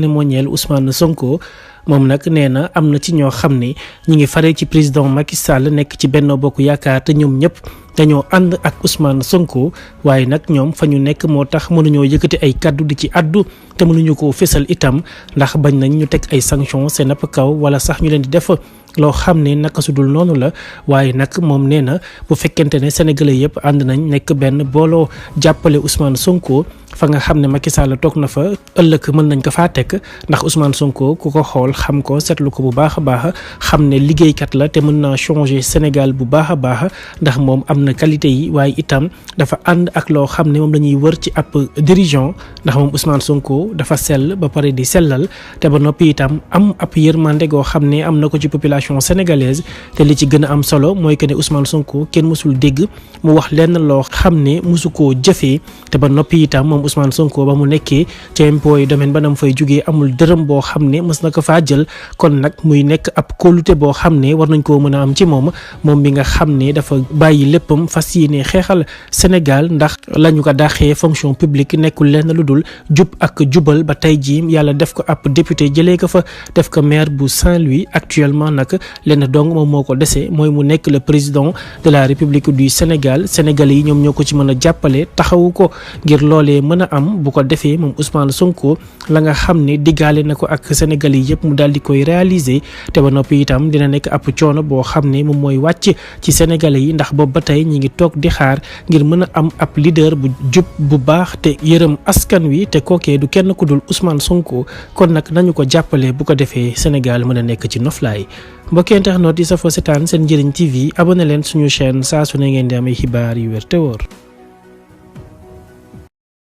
ne moo ñeel Ousmane Sonko moom nag nee na am na ci ñoo xam ne ñi ngi fare ci président Macky Sall nekk ci Benno Bokk Yaakaar te ñoom ñëpp dañoo ànd ak Ousmane Sonko waaye nag ñoom fa ñu nekk moo tax mënuñoo yëkkati ay kaddu di ci addu te mënuñu ko fésal itam ndax bañ nañ ñu teg ay sanctions seen ab kaw wala sax ñu leen di def loo xam ne naka su dul noonu la. waaye nag moom nee na bu fekkente ne sénégalais yëpp ànd nañ nekk benn booloo jàppale Ousmane Sonko fa nga xam ne Macky Sall toog na fa ëllëg mën nañ ko faa teg ndax Ousmane Sonko ku ko xool xam ko seetlu ko bu baax a baax xam ne liggéeykat la te mën naa changer Sénégal bu baax a baax ndax moom am na qualité yi waaye itam dafa ànd ak loo xam ne moom la ñuy wër ci ab dirigeant ndax moom Ousmane Sonko dafa sell ba pare di sellal te ba noppi itam am ab yërmande goo xam ne am na ko ci population sénégalaise te li ci gën a am solo mooy que ne Ousmane Sonko kenn mësul dégg mu wax lenn loo xam ne mësu koo jëfee te ba noppi itam moom Ousmane Sonko ba mu nekkee ci impôt yi domaine ba nam fay jugee amul dërëm boo xam ne mës na ko faa jël kon nag muy nekk ab kóolute boo xam ne war nañ koo mën a am ci moom mi nga xam ne dafa bàyyi léppam fas yéene xeexal Sénégal ndax lañu ko daaxee fonction publique nekkul lenn lu dul jub ak jubal ba tey jii yàlla def ko ab député jëlee ko fa def ko maire bu Saint-Louis actuellement nag lenn dong moom moo ko dese mooy mu nekk le président de la République du Sénégal sénégalais yi ñoom ñoo ko ci mën a jàppale taxawu ko ngir loolee mën a am bu ko defee moom Ousmane Sonko la nga xam ne diggaale na ko ak sénégalais yi yëpp mu daal di koy réaliser te ba noppi itam dina nekk ab coono boo xam ne moom mooy wàcc ci sénégalais yi ndax boobu ba tey ñi ngi toog di xaar ngir mën a am ab leader bu jub bu baax te yërëm askan wi te kookee du kenn ku dul Ousmane Sonko kon nag nañu ko jàppale bu ko defee Sénégal mën a nekk ci noflaay. mbokki internet yi safoo setaan seen njëriñ TV abonné leen suñu chaîne saa su ne ngeen di am ay xibaar yu wér te wóor.